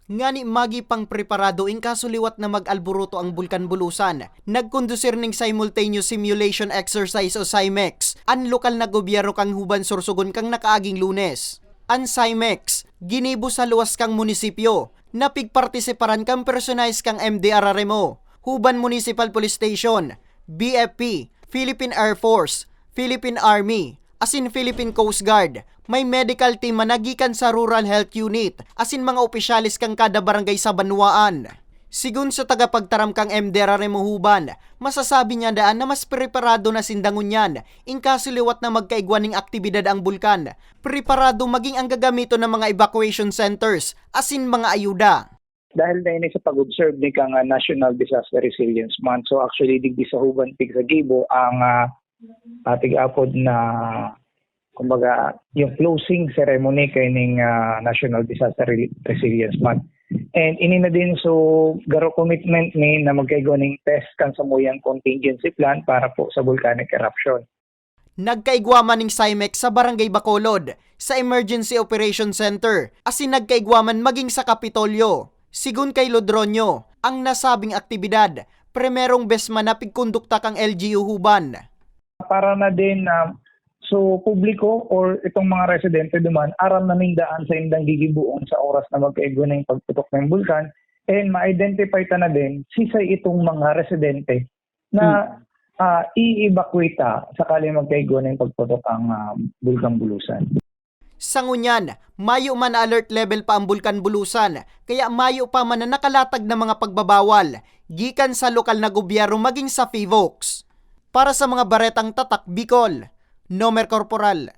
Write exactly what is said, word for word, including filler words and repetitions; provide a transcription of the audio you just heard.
Ngani magi pang preparado in kaso liwat na mag-alboroto ang Bulkan Bulusan, nagkondusir ning simultaneous simulation exercise o SIMEX an lokal na gobyerno kan Huban Sorsogon kan nakaaging Lunes. An SIMEX ginibo sa luwas kan munisipyo na pigpartisiparan kan personahe kan M D R R M O, Huban Municipal Police Station, B F P, Philippine Air Force, Philippine Army, asin Philippine Coast Guard. May medical team man na gikan sa Rural Health Unit asin mga opisyales kan kada barangay sa banwaan. Sigon sa tagapagtaram kan M D R R M O Huban, masasabi niya daan na mas preparado na sinda ngunyan in kaso liwat na magkaigwa ning aktibidad ang bulkan. Preparado magin ang gagamiton na mga evacuation centers asin mga ayuda. Dahil na ini sa pag-observe ni kang ah, National Disaster Resilience Month. So actually, digdi sa Huban, tig sa Gibo, ang ah, ating apod na, kumbaga, yung closing ceremony kaining ah, National Disaster Re- Resilience Month. And ini na din, so, garo commitment ni na magkaigwa ning test kan samuyang contingency plan para po sa volcanic eruption. Nagkaigwa man ning SIMEX sa Barangay Bacolod, sa Emergency Operation Center, asin nagkaigwa man magin sa Kapitolyo. Sigon kay Lodronio, ang nasabing aktibidad, primerong bes man na pigkondukta kan L G U Huban. Para na din na, so, publiko or itong mga residente duman, aram na nin daan sa indang gigiboon sa oras na magkaigwa ning pagputok ning bulkan, and ma-identify ta na din sisay itong mga residente na ah, i-evacuate ta sakali magkaigwa ning pagputok ang ah, Bulkan Bulusan. Sa ngunyan, mayo man na alert level pa ang Bulkan Bulusan, kaya mayo pa man na nakalatag na mga pagbabawal gikan sa lokal na gobyerno magin sa PHIVOLCS. Para sa mga baretang tatak Bicol, Nomer Corporal.